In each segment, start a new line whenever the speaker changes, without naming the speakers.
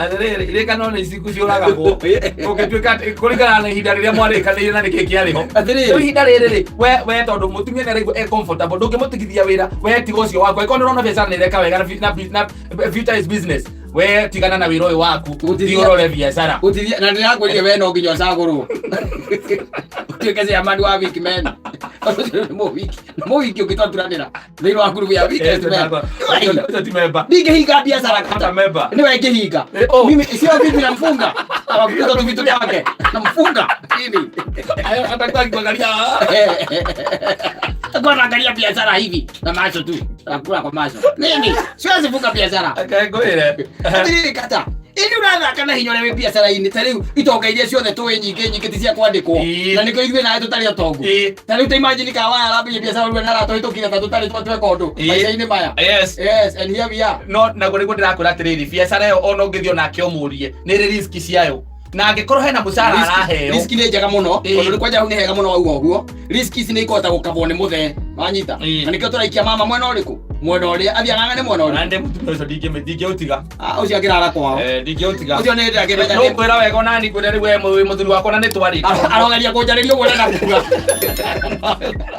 Atĩrĩrĩ, irĩkanĩro nĩ iciku ciũragagwo ũngĩtuĩka atĩ kũringana na ihinda rĩrĩa mwarĩkanĩire na nĩkĩ kĩarĩ ho.
Atĩrĩrĩ.
Rĩu ihinda rĩrĩ rĩ, we tondũ mũtumia nĩ araigua e comfortable, ndũngĩmũtigithia wĩra, we tiga ũcio waku. Angĩkorwo nĩ ũrona biacara nĩ ĩreka wega na future is business, we tigana na wĩra ũyũ waku,
Gũtithia-
thiĩ ũrore biacara.
Gũtithia na ndĩrakwĩrire we no nginya ũcagũrwo ũtuĩke chairman wa weak men. Ũcio nĩ mũwiki, nĩ mũwiki ũngĩtwaturanĩra thĩinĩ wa ngurubu ya weakest men.
Ũcio ti member.
Ndingĩhinga biacara kata.
Hata member.
Nĩwe ngĩhinga.
Eh, oh.
Mimi sio mimi namfunga. Awakuta tu vitu vyake. Namfunga. Mimi.
Ayo, atakuwa akikuangalia.
Kwa naangalia biashara hivi na macho tu. Nakula kwa macho. Nini? Siwezi funga biashara.
Reke ngwĩre.
Atiriri kata. Ini ũrathaka na hinya ũrĩa wĩ biacara-inĩ ta rĩu itonga iria ciothe tũĩ nyingĩ nyingĩ ti cia kwandĩkwo na nĩkĩo ithuĩ nawe tũtarĩ otongu. Ta rĩu ta imagine Kawaya arambĩrĩria biacara rĩu na aratũhĩtũkire ta tũtarĩ tweka ũndũ maica-inĩ maya. Yes, and here we are.
No naguo nĩguo ndĩrakwĩra atĩrĩrĩ, biacara ĩyo ona ũngĩthiĩ onake ũmũrie nĩ ĩrĩ riski ciayo, na angĩkorwo hena mũcara araheo.
Riski nĩ njega mũno, tondũ nĩ kwanja hau nĩ hega mũno wauga ũguo. Riski ici nĩ ikũhota gũkabwo nĩ mũthee, wanyita? Na nĩkĩo tũraikia mama mwena ũrĩkũ, mwena ũrĩa athiĩ ang'ang'ane mwena ũrĩkũ.
Na ndĩ mũtumia ũcio ndingĩũtiga.
Ah, ũcio akĩrara kwao.
Eh, ndingĩũtiga.
Ũcio nĩ ndakĩmenya.
No kwĩra wega ona ni kwĩra rĩu we wĩ mũthuri wakwa na nĩ twarĩka.
Arogeria kũnjarĩria ũguo ũrenda kuga.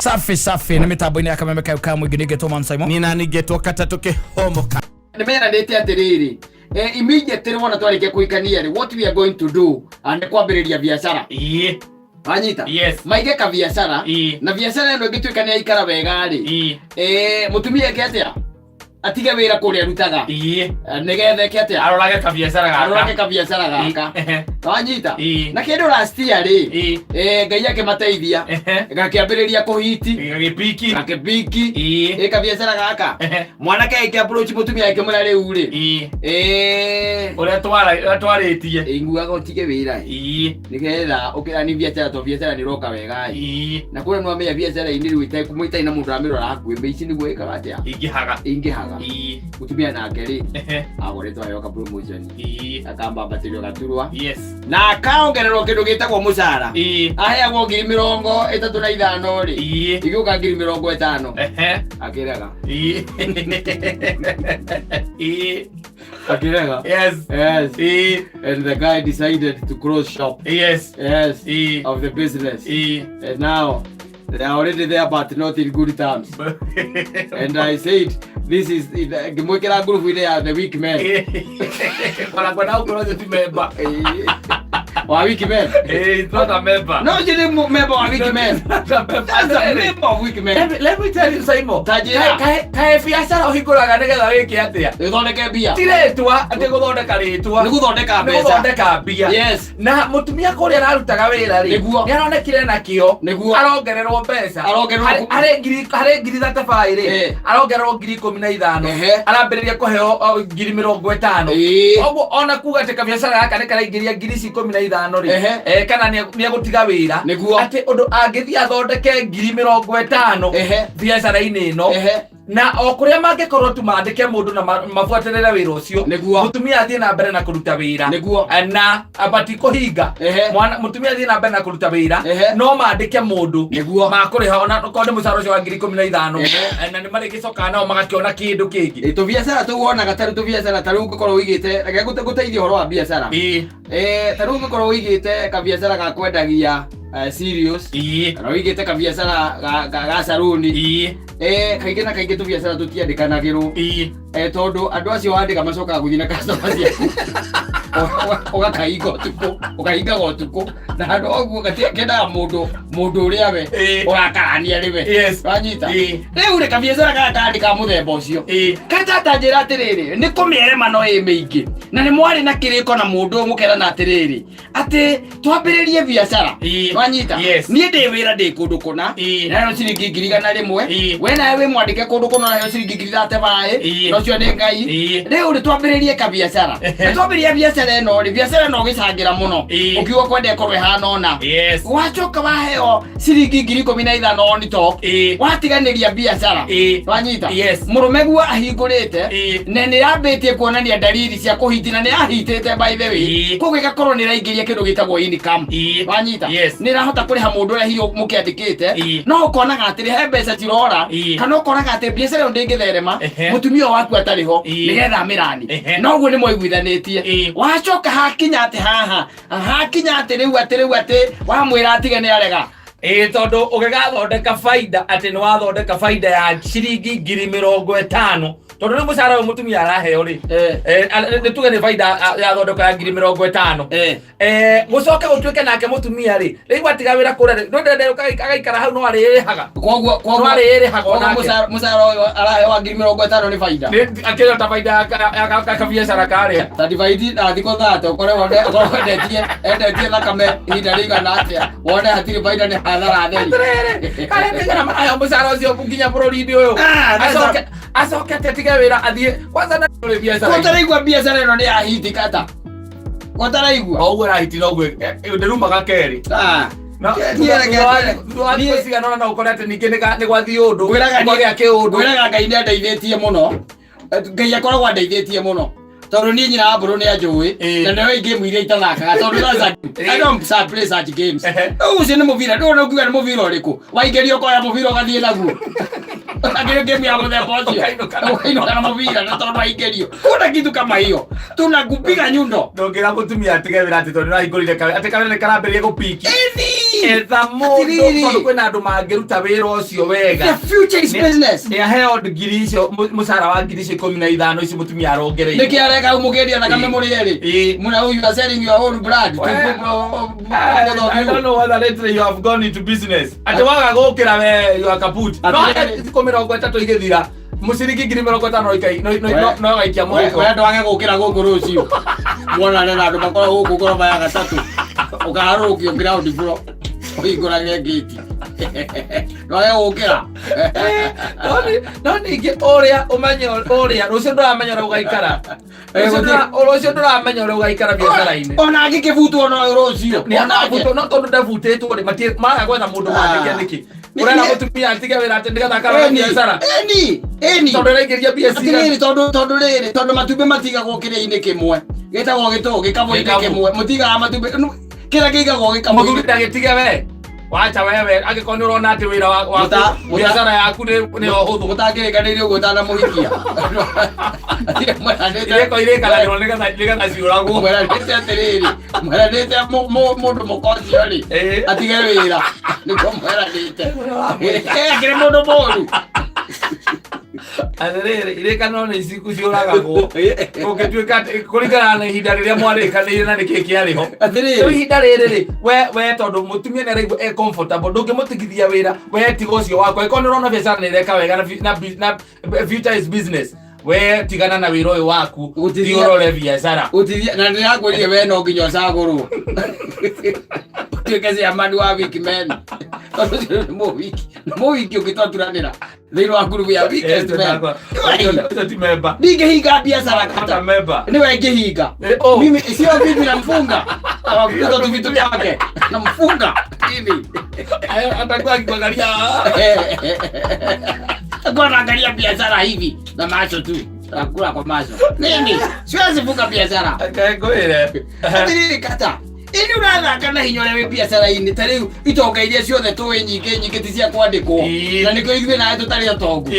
Safi safi nĩ mĩtambo-inĩ ya kameme kayo ka mũingĩ ningĩtwo Man Simon.
Nina ningĩtwo katatũ kĩhomoka.
Nĩ meranĩte atĩrĩrĩ, immediately wona twarĩkia kũhikania rĩ, what we are going to do, nĩ kwambĩrĩria biacara. Wanyita?
Yes.
Maige kabiacara. Na biacara ĩno ĩngĩtuĩka nĩ yaikara wega rĩ, mũtumia eke atĩa? Atige wĩra kũrĩa arutaga. Nĩgetha eke atĩa?
Arorage kabiacara gaka.
Arorage kabiacara gaka. Wanyita?
Ĩĩ.
Na kĩndũ last year rĩ, Ngai akĩmateithia. Gakĩambĩrĩria kũhiti.
Gagĩpiki.
Gakĩpiki. Ĩ kabiacara gaka. Mwanake agĩkĩ approach mũtumia akĩmwĩra rĩu rĩ.
Ũrĩa twarĩtie.
Ĩiguaga ũtige wĩra ĩ. Nĩgetha ũkĩrani biacara to biacara nĩ ĩroka wega ĩ. Na kũrĩa nĩwamenya biacara-inĩ rĩu ĩtarĩ na mũndũ ũramĩrora hakuhĩ, mĩici nĩguo ĩkaga atĩa?
Ingĩhaga.
Ingĩhaga. Mũtumia nake rĩ, agũrĩtwo aheo ka promotion. Akambambatĩrio gaturwa. Na akaongererwo kĩndũ gĩtagwo mũcara. Aheagwo 35,000 rĩ, igĩũka 50,000. Akĩrega. Akĩrega. Yes. And the guy decided to close shop. Yes. Of the business. And now they are already there, but not in good terms. And I said, this is ngĩmwĩkĩra ngurubu-inĩ ya the weak men.
Ona kwenda gũkorwo ũcio ti member.
Wa weak men.
He's not a member.
No, ũcio nĩ member wa weak men.
Not a member.
That's a member of weak men.
Let me tell you, Simon.
Ta njĩra.
Kaĩ biacara ũhingũraga nĩgetha wĩke atĩa?
Ũthondeke mbia.
Ti rĩtwa, atĩ gũthondeka rĩtwa.
Nĩ gũthondeka
Nĩ
mbeca.
gũthondeka mbia.
Yes.
Na mũtumia kũrĩa ararutaga wĩra rĩ,
Nĩguo.
nĩ aronekire na kĩo.
Nĩguo.
Arongererwo mbeca.
Arongererwo
Harĩ ngiri 35 rĩ, arongererwo 15,000. Arambĩrĩria kũheo, 50,000. Koguo ona kuga atĩ kabiacara gaka nĩ karaingĩria ngiri ici 15 rĩ, kana nĩ egũtiga wĩra.
Nĩguo.
Atĩ ũndũ angĩthiĩ athondeke 50,000 biacara-inĩ ĩno. Na o kũrĩa mangĩkorwo tu mandĩke mũndũ na mabuatĩrĩre wĩra ũcio.
Nĩguo.
Mũtumia athiĩ na mbere na kũruta wĩra.
Nĩguo.
Na abati kũhinga. Mwana mũtumia athiĩ na mbere na kũruta wĩra. No mandĩke mũndũ.
Nĩguo.
Makũrĩha ona okorwo nĩ mũcara ũcio wa 15,000. Na nĩ marĩgĩcokaga nao magakĩona kĩndũ kĩngĩ.
Ĩ, tũbiacara tũu wonaga tarĩu tũbiacara tarĩu ũngĩkorwo ũigĩte, reke ngũteithie ũhoro wa biacara. Tarĩu ũngĩkorwo ũigĩte kabiacara ga kwendagia, cereals, kana ũigĩte kabiacara ga saruni. Kaingĩ na kaingĩ tũbiacara tũtiandĩkanagĩrwo. Tondũ andũ acio wandĩka macokaga gũthiĩ na customer ciaku. Ũgakahinga ũtukũ, ũkahingaga ũtukũ. Na handũ ha ũguo gatikendaga mũndũ ũrĩa we ũrakarania nĩwe. Wanyita? Rĩu rĩ, kabiacara gaka karĩ ka mũthemba ũcio. Kata njĩra atĩrĩrĩ, nĩ kũmĩerema no ĩ mĩingĩ. Na nĩ mwarĩ na kĩrĩko na mũndũ ũyũ mũkerana atĩrĩrĩ, atĩ twambĩrĩrie biacara. Wanyita? Niĩ ndĩ wĩra ndĩ kũndũ kũna, nayo ciringi 100,000. We nawe wĩ mwandĩke kũndũ kũna, nayo ciringi 35,000. Na ũcio nĩ Ngai. Rĩu rĩ, twambĩrĩrie kabiacara. Na twambĩrĩria biacara. Biacara ĩno rĩ, biacara ĩno ũgĩcangĩra mũno. Ũkiuga kwenda ĩkorwo ĩhana ũna. Wacoka waheo ciringi 15,000 on top. Watiganĩria biacara. Wanyita?
Yes.
Mũrũme guo ahingũrĩte na nĩ yambĩtie kuonania dalili cia kũhiti na nĩ yahitĩte by the way. Koguo ĩgakorwo nĩ ĩraingĩria kĩndũ gĩtagwo income. Wanyita?
Yes.
Nĩ ĩrahota kũrĩha mũndũ ũrĩa hihi mũkĩandĩkĩte. No ũkonaga atĩrĩ he mbeca cirora kana ũkonaga atĩ biacara ĩyo ndĩngĩtherema mũtumia ũyũ waku atarĩ ho nĩgetha amĩrani. Noguo nĩ mwaiguithanĩtie. Wacoka hakinya atĩ haha hakinya atĩ rĩu atĩ rĩu atĩ wamwĩra atige nĩ arega.
Ĩĩ, tondũ ũgĩgathondeka baida atĩ nĩ wathondeka baida ya ciringi 50,000, tondũ rĩu mũcara ũyũ mũtumia araheo rĩ, nĩ tuge nĩ baida yathondeka ya 50,000. Gũcoke gũtuĩke nake mũtumia rĩ, rĩu atiga wĩra kũrĩa rĩ, ndũndende agaikara hau no arĩrĩhaga.
Koguo
No arĩrĩhaga
koguo
onake.
Mũcara ũyũ araheo wa 50,000 nĩ baida.
Nĩ- akĩona ta baida ya kabiacara karĩa.
Ta divide na thikũ 30 ũkore wone ũkorwo endetie thakame ihinda rĩigana atĩa wone hatirĩ baida nĩ hathara theri.
Atĩrĩrĩ, karĩa nĩgana maraheo mũcara ũcio nginya bũrũri-inĩ ũyũ.
Ah, that's
Acoke atĩ atige wĩra athiĩ kwanza na ũrĩ biacara.
Ũtaraigua biacara ĩno nĩ ya hiti kata. Ũtaraigua.
O ũguo ĩrahiti noguo ndĩrumaga kerĩ.
Ah.
No,
Niĩ reke
thutha wa thikũ cigana ũna no ũkore atĩ ningĩ nĩ gwathiĩ ũndũ,
Ngwĩraga
kwagĩa kĩũndũ.
Ngwĩraga Ngai nĩ andeithĩtie mũno. Ngai akoragwo andeithĩtie mũno. Tondũ niĩ nyina wa mbũrũ nĩ anjũĩ na nĩwe game iria itathakaga tondũ that's a, I don't play such games. Rĩu ũcio nĩ mũbira, ndũrona ũkiuga nĩ mũbira ũrĩkũ? Waingĩrio ũkoya mũbira ũgathiĩ naguo. Akĩrĩ game ya mũthemba ũcio.
Ũkainũka na-
Ũkainũka na mũbira na tondũ waingĩrio. Kuna kitu kama hiyo. Tunakupiga nyundo.
Ndũngĩra mũtumia atige wĩra atĩ tondũ nĩwahingũrire kawĩra atĩ kawĩra nĩ karambĩrĩria gũpiki.
Ĩni!
Etha mũndũ
Atĩrĩrĩ.
tondũ kwĩna andũ mangĩruta wĩra ũcio wega.
The future is business.
Nĩ aheo ngiri icio mũcara wa 15,000 icio mũtumia arongereire.
Nĩkĩ areka hau mũkĩendia thakame mũrĩ erĩ? Muna you are selling your own blood to
Well, I don't know whether lately you have gone into business. Atĩ waga gũkĩra we you are kaput. No
Atĩrĩrĩ.
thikũ 30 igĩthira mũciringi 50,000 no gaikia mũhuko.
We ndwage gũkĩra gũkũ rũciũ mwonane na andũ makorwo gũkũ ngoroba ya gatatũ ũkaharũrũkio ground floor ũhingũrage ngĩti ndwage gũkĩra.
No ningĩ ũrĩa ũmenye ũrĩa rũciũ ndũramenya ũrĩa ũgaikara. Rũciũ ndũramenya ũrĩa ũgaikara biacara-inĩ.
Ona angĩkĩbutwo no rũciũ.
Nĩ anabutwo no tondũ ndabutĩtwo rĩ maraga gwetha mũndũ mandĩke nĩkĩ? Ũrera mũtumia atige wĩra atĩ nĩgetha akarora biacara.
Eni eni.
Tondũ ĩraingĩria mbia cigana.
Atĩrĩrĩ, tondũ rĩrĩ, tondũ matumbĩ matigagwo kĩrĩa-inĩ kĩmwe gĩtagwo gĩtũ gĩkabũ-inĩ
Gĩkabũ.
kĩmwe mũtigaga matumbĩ kĩrĩa kĩigagwo
Mũthuri
gĩkabũ-inĩ.
ndagĩtige we. Wacha wewe angĩkorwo nĩ ũrona atĩ wĩra waku biacara yaku nĩ ũhũthũ.
Mũtangĩrĩkanĩire ũguo ũtanamũhikia.
Irĩko irĩkanagĩrwo nĩgetha ciũragwo.
Mweranĩte atĩrĩrĩ, mweranĩte mũndũ mũka ũcio rĩ atige wĩra nĩguo mweranĩte. Akĩrĩ mũndũ mũru.
Atĩrĩrĩ, irĩkanĩro nĩ ciũragagwo ũngĩtuĩka atĩ kũringana na ihinda rĩrĩa mwarĩkanĩire na nĩkĩ kĩarĩ ho.
Atĩrĩrĩ.
Rĩu ihinda rĩrĩ rĩ, we tondũ mũtumia nĩ araigua e comfortable, ndũngĩmũtigithia wĩra we tiga ũcio wakwa. Angĩkorwo nĩ ũrona biacara nĩ ĩreka wega na future is business, we tigana na wĩra ũyũ waku,
Gũtithia-
thiĩ ũrore biacara.
Gũtithia na ndĩrakwĩrire we no nginya ũcagũrwo ũtuĩke chairman wa weak men, tondũ ũcio nĩ mũwiki nĩ mũwiki ũngĩtwaturanĩra thĩinĩ wa ngurubu ya weakest men.
Ũcio ti member.
Ndingĩhinga biacara
Hata
kata
member.
niwe ngĩhinga.
Oh.
Mimi sio mimi namfunga awakuta tu vitu vyake namfunga mimi.
Atakuwa akikuangalia.
Atakuwa anaangalia biashara hivi na macho tu, akula kwa macho. Mimi siwezi funga biashara.
Ngwĩre.
Atiriri kata ini ũrathaka na hinya ũrĩa wĩ biacara-inĩ ta rĩu itonga iria ciothe tũĩ nyingĩ nyingĩ ti cia kwandĩkwo. Na nĩkĩo ithuĩ nawe tũtarĩ atongu.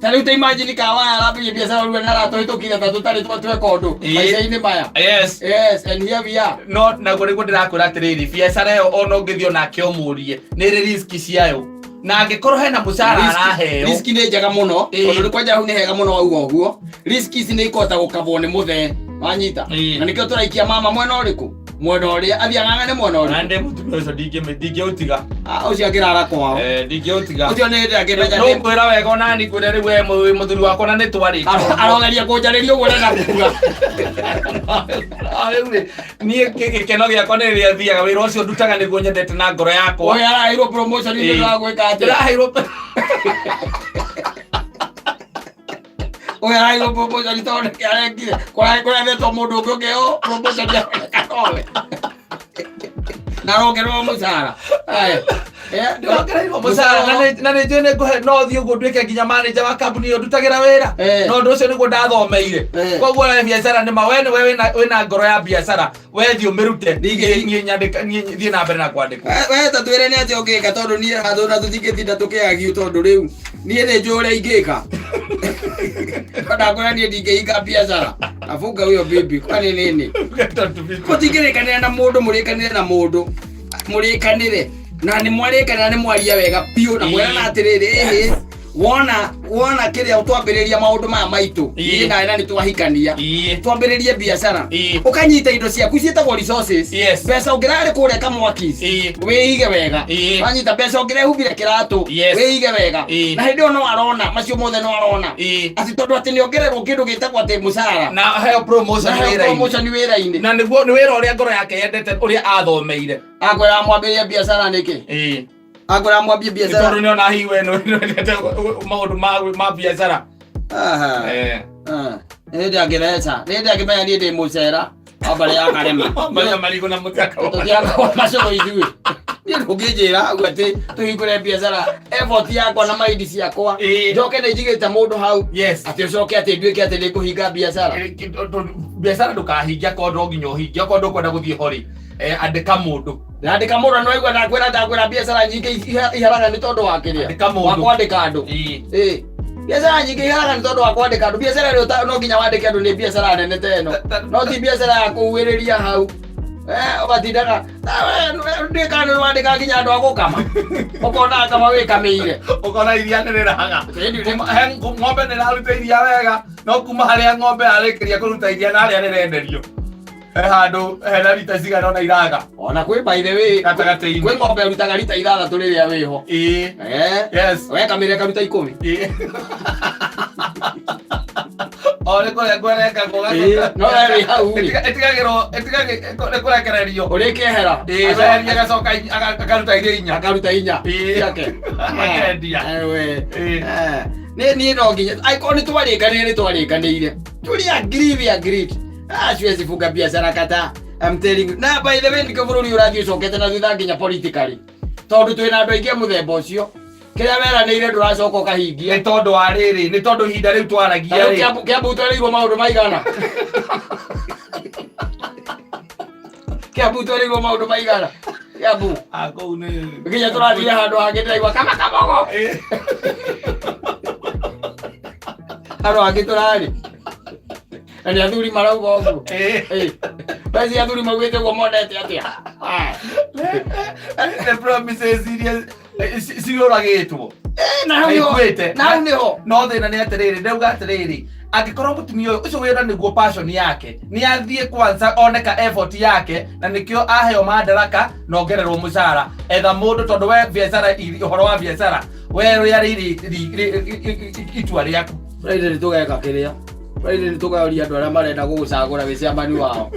Ta rĩu ta imagine kawaya arambĩrĩria biacara rĩu na aratũhĩtũkire ta tũtarĩ tweka ũndũ maica-inĩ maya.
Yes.
Yes, and here we are.
No naguo nĩguo ndĩrakwĩra atĩrĩrĩ, biacara ĩyo ona ũngĩthiĩ onake ũmũrie nĩ ĩrĩ risk ciayo, na angĩkorwo hena mũcara araheo.
Risk nĩ njega mũno tondũ nĩ kwanja hau nĩ hega mũno wauga ũguo. Risk ici nĩ ikũhota gũkabwo nĩ mũthee wanyita. Na nĩkĩo tũraikia mama mwena ũrĩkũ, mwena ũrĩa athiĩ ang'ang'ane mwena ũrĩkũ.
Na ndĩ mũtumia ũcio ndingĩũtiga.
Ũcio angĩrara kwao.
Ndingĩũtiga.
Ũcio nĩ hĩndĩ angĩmenya
No ngwĩra wega ona ni ngwĩre rĩu we mũthuri wakwa na nĩ twarĩkia.
Arogeria kũnjarĩria ũguo ũrenda kuga.
Rĩu rĩ, niĩ gĩkeno gĩakwa nĩ rĩrĩa thiaga wĩra ũcio ndutaga nĩguo nyendete na ngoro yakwa.
Ũyũ araheirwo promotion nĩ ũndũ wa gwĩka atĩa?
Ndĩraheirwo
Ũyũ araheirwo promotion tondũ nĩkĩ arekire? Kũrethetwo mũndũ ũngĩ ũngĩheo promotion aroneka nowe. Na arongererwo mũcara. Aya.
Ndĩrongereirwo mũcara na nĩ njũĩ nĩ ngũhe no thiĩ ũguo nduĩke nginya manager wa kambuni ĩyo ndutagĩra wĩra. Na ũndũ ũcio nĩguo ndathomeire. Koguo we biacara nĩ ma we nĩwe wĩna ngoro ya biacara, we thiĩ ũmĩrute. Niĩ nyandĩka, niĩ thiĩ na mbere na kwandĩkwo.
We ta twĩre nĩ atĩa ũngĩka tondũ niĩ handũ na tũtingĩtinda tũkĩagiu tondũ rĩu niĩ nĩ njũĩ ũrĩa ingĩka. Ndakwĩra niĩ ndingĩhinga biacara. Nafunga huyo bibi kwani nini? Mũtingĩrĩkanĩra na mũndũ, mũrĩkanĩre na mũndũ, mũrĩkanĩre na nĩ mwarĩkanĩra, nĩ mwaria wega biũ na mwerana atĩrĩrĩ, ĩhĩ, wona kĩrĩa twambĩrĩria maũndũ maya maitũ, niĩ nawe na nĩ twahikania, twambĩrĩrie biacara, ũkanyita indo ciaku ciĩtagwo resources, mbeca ũngĩrarĩ kũrĩa kamwakis, wĩige wega, wanyita mbeca ũngĩrehumbire kĩratũ, wĩige wega, na hĩndĩ ĩyo no arona macio mothe, no arona atĩ tondũ atĩ nĩ ongererwo kĩndũ gĩtagwo atĩ mũcara
na heo promotion
na heo
wĩra-inĩ.
Promotion wĩra-inĩ.
Na nĩguo nĩ wĩra ũrĩa ngoro yake yendete, ũrĩa athomeire.
Akwĩra mwambĩrĩrie biacara nĩkĩ? Akwĩra mwambie
Nĩ
biacara
tondũ nĩona hihi we nĩwendete maũndũ ma biacara.
Aha. Ah. Nĩ hĩndĩ angĩreca, nĩ hĩndĩ angĩmenya niĩ ndĩ mũcera wa mbarĩ ya Karema.
Marĩa marigũ na mũtaka.
Tũtiakagwo macũrũ ithuĩ. Niĩ ndũngĩnjĩra hau atĩ tũhingũre biacara, effort yakwa na maindi ciakwa, njoke nĩ njigĩte mũndũ hau, atĩ ũcoke atĩ nduĩke atĩ nĩ ngũhinga biacara.
Biacara ndũkahingia korwo no nginya ũhingie, okorwo ndũkwenda gũthiĩ ho rĩ, andĩka mũndũ.
Ndandĩka mũndũ no igua ndakwĩra biacara nyingĩ iharaga nĩ tondũ wa kĩrĩa
Andĩka mũndũ.
wa kwandĩka andũ. Biacara nyingĩ iharaga nĩ tondũ wa kwandĩka andũ. Biacara ĩrĩa no nginya wandĩke andũ nĩ biacara nene ta ĩno, no ti biacara ya kũuĩrĩria hau. Ũgatindaga ndiũĩ kana nĩ wandĩka nginya andũ a gũkama, ũkona kama wĩkamĩire.
Ũkona iria nĩ rĩraga. He ng'ombe nĩ ĩraruta iria wega, no kuma harĩa ng'ombe yarĩkĩria kũruta iria na harĩa rĩrenderio, he handũ hena rita cigana ona iraga.
Ona kwĩ, by the way,
gatagatĩ-inĩ.
Kwĩ ng'ombe ĩrutaga rita 6 rĩrĩa wĩho. Wekamĩra ĩkaruta 10.
O nĩ kũrĩa kwerekagwo.
No we wĩ hau rĩ.
Ĩtigagĩrwo nĩ kũrekererio.
Ũrĩkĩehera.
Weheria agacoka akaruta iria 4.
Akaruta 4 ciake.
Akendia.
We. Nĩ niĩ no nginya angĩkorwo nĩ twarĩkanĩire, nĩ twarĩkanĩire, tũrĩ agree, we agreed. Ah, siwezi funga biacara kata, I'm telling you. Na by the way, nĩkĩo bũrũri ũrathiĩ ũcokete na thutha nginya politically, tondũ twĩna andũ aingĩ a mũthemba ũcio, kĩrĩa weranĩire ndũracoka ũkahingia.
Nĩ tondũ wa rĩrĩ, nĩ tondũ ihinda rĩu twaragia
Tarĩu
rĩ.
Kiambu twerĩirwo maũndũ maigana? Kiambu twerĩirwo maũndũ maigana Kiambu?
Ah, kũu nĩ
Nginya tũrathire handũ hangĩ ndĩraigua kama kamogo handũ hangĩ tũrarĩ na nĩ athuri marauga ũguo. Basi athuri maugĩte ũguo monete atĩa? Ah.
Nĩ promises iria ciũragĩtwo.
Na hau nĩho.
Ikuĩte.
Na hau nĩho.
No thĩna nĩ atĩrĩrĩ, ndauga atĩrĩrĩ, angĩkorwo mũtumia ũyũ ũcio wĩra nĩguo passion yake, nĩ athiĩ kwanza oneka effort yake, na nĩkĩo aheo madaraka na ongererwo mũcara. Etha mũndũ, tondũ we biacara, ũhoro wa biacara we rĩarĩ itua rĩaku.
Friday nĩ tũgeka kĩrĩa, Friday nĩ tũkaũria andũ arĩa marenda gũgũcagũra wĩ chairman wao.